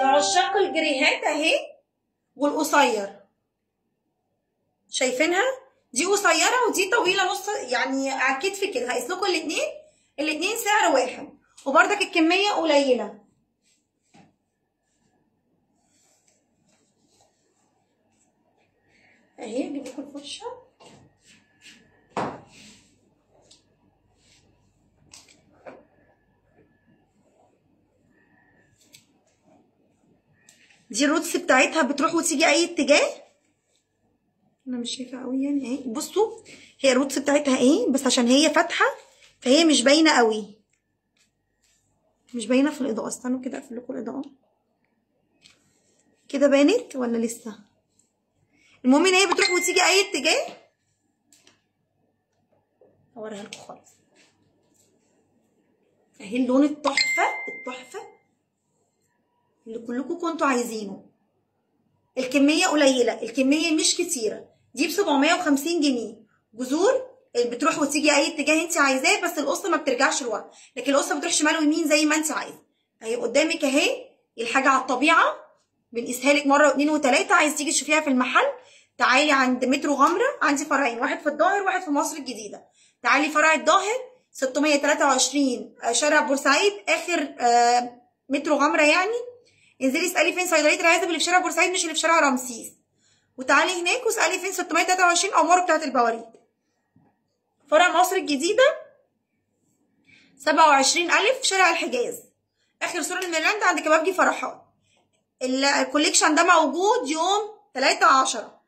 لعشاق الجريهات اهي والقصير، شايفينها؟ دي قصيرة ودي طويلة نص، يعني على الكتف كده. هقيس لكم الاثنين، الاثنين سعر واحد، وبرضك الكمية قليله. اهي اجيب لكم الفرشة. دي ال roots بتاعتها بتروح وتيجي اي اتجاه، انا مش شايفه قوي يعني اهي. بصوا هي ال roots بتاعتها ايه، بس عشان هي فاتحة فهي مش باينة قوي، مش باينة في الاضاءة. استنوا كده اقفل لكم الاضاءة. كده بانت ولا لسه؟ المهم ان هي بتروح وتيجي اي اتجاه. هوريها لكم خالص اهي. اللون التحفة التحفة اللي كلكم كنتوا عايزينه. الكمية قليله، الكمية مش كتيرة. دي ب 750 جنيه. جذور بتروح وتيجي اي اتجاه انت عايزاه، بس القصة ما بترجعش لورا، لكن القصة بتروح شمال ويمين زي ما انت عايزه. اهي قدامك اهي الحاجة على الطبيعة، بنقيسها لك مرة واثنين وثلاثة. عايز تيجي تشوفيها في المحل تعالي عند مترو غمره، عندي فرعين، واحد في الظاهر وواحد في مصر الجديدة. تعالي فرع الظاهر 623 شارع بورسعيد، اخر مترو غمره يعني. انزلي اسالي فين صيدلية العازب اللي في شارع بورسعيد، مش اللي في شارع رمسيس. وتعالي هناك واسالي فين 623 او مارو بتاعه البواريد. فرع مصر الجديدة 27000 شارع الحجاز، اخر سور الميرلاند عند كبابجي فرحات. ال collection ده موجود يوم 3/10.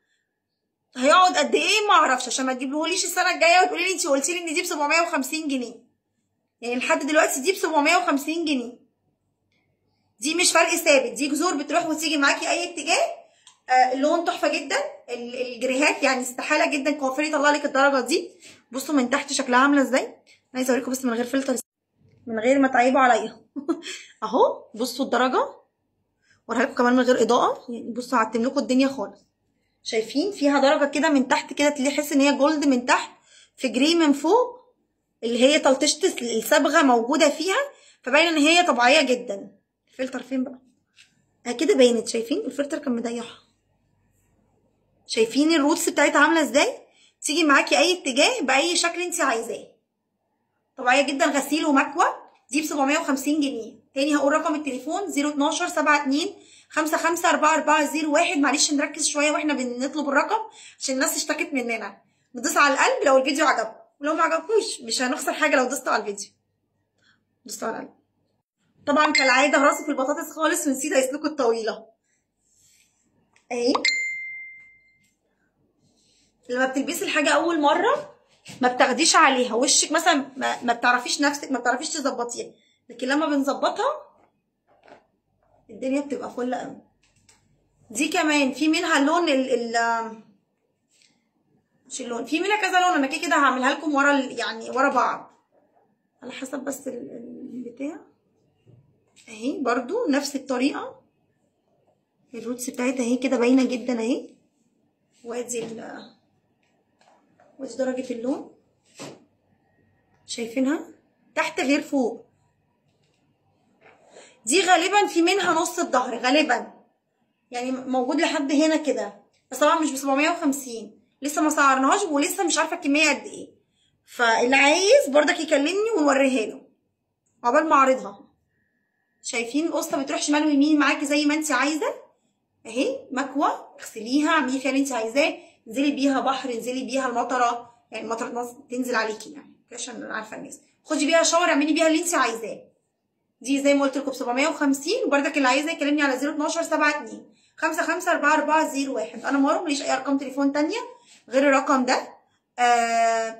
هيقعد قد ايه ما اعرفش، عشان ما تجيبهوليش السنة الجاية وتقولي لي انت قلتي لي ان دي ب 750 جنيه. يعني لحد دلوقتي دي ب 750 جنيه. دي مش فرق ثابت، دي جذور بتروح وتيجي معاكي اي اتجاه. اللون تحفة جدا، الجريهات يعني استحالة جدا كوافير يطلع لك الدرجة دي. بصوا من تحت شكلها عامله ازاي. انا عايزه اوريكم بس من غير فلتر، من غير ما تعيبوا عليا. اهو بصوا الدرجة، اوريها لكم كمان من غير اضاءه يعني. بصوا عتم لكم الدنيا خالص. شايفين فيها درجه كده من تحت كده، تحس ان هي gold من تحت في gray من فوق، اللي هي تلطيشه الصبغه موجودة فيها، فباين ان هي طبيعية جدا. الفلتر فين بقى؟ كده باينت، شايفين الفلتر كان مضيعها. شايفين ال roots بتاعتها عامله ازاي؟ تيجي معاكي اي اتجاه باي شكل انت عايزاه. طبيعية جدا، غسيل ومكوى. دي ب 750 جنيه. تاني هقول رقم التليفون 012 72 55 4401. معلش نركز شوية واحنا بنطلب الرقم عشان الناس اشتكت مننا. ندوس على القلب لو الفيديو عجبكم، ولو ما عجبكوش مش هنخسر حاجة لو دوستوا على الفيديو. دوستوا على القلب. طبعا كالعادة هراسي في البطاطس خالص ونسيت اقيس لكم الطويلة اهي. لما بتلبسي الحاجة اول مرة ما بتاخديش عليها، وشك مثلا ما بتعرفيش نفسك، ما بتعرفيش تظبطيها، لكن لما بنظبطها الدنيا بتبقى فل قوي. دي كمان في منها اللون ال مش اللون، في منها كذا لون. انا كده كده هعملها لكم ورا يعني ورا بعض على حسب بس البتاع اهي. برضو نفس الطريقة، ال roots بتاعتها اهي كده باينة جدا اهي. وادي وادي درجه اللون، شايفينها تحت غير فوق. دي غالبا في منها نص الظهر غالبا، يعني موجود لحد هنا كده، بس طبعا مش ب 750، لسه ما سعرناهاش ولسه مش عارفه الكمية قد ايه. فاللي عايز برضك يكلمني ونوريها له عقبال ما اعرضها. شايفين القصة بتروح شمال ويمين معاكي زي ما انت عايزه اهي. مكوة اغسليها، اعملي فيها اللي انت عايزاه، انزلي بيها بحر، انزلي بيها المطره، يعني المطره تنزل عليكي يعني عشان عارفه الناس. خدي بيها شاور، اعملي بيها اللي انت عايزاه. دي زي ما قلت لكم ب 750، وبرضك اللي عايزه يكلمني على 012 72 55 4401. انا مارو، ماليش اي ارقام تليفون تانية غير الرقم ده.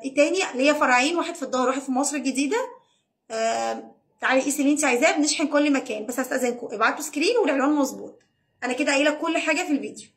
التاني ليا فرعين، واحد في الظاهر واحد في مصر الجديدة. تعالي قيسي اللي انت عايزاه، بنشحن كل مكان. بس هستأذنكم ابعتوا screen والعنوان مظبوط. انا كده قايله كل حاجة في الفيديو.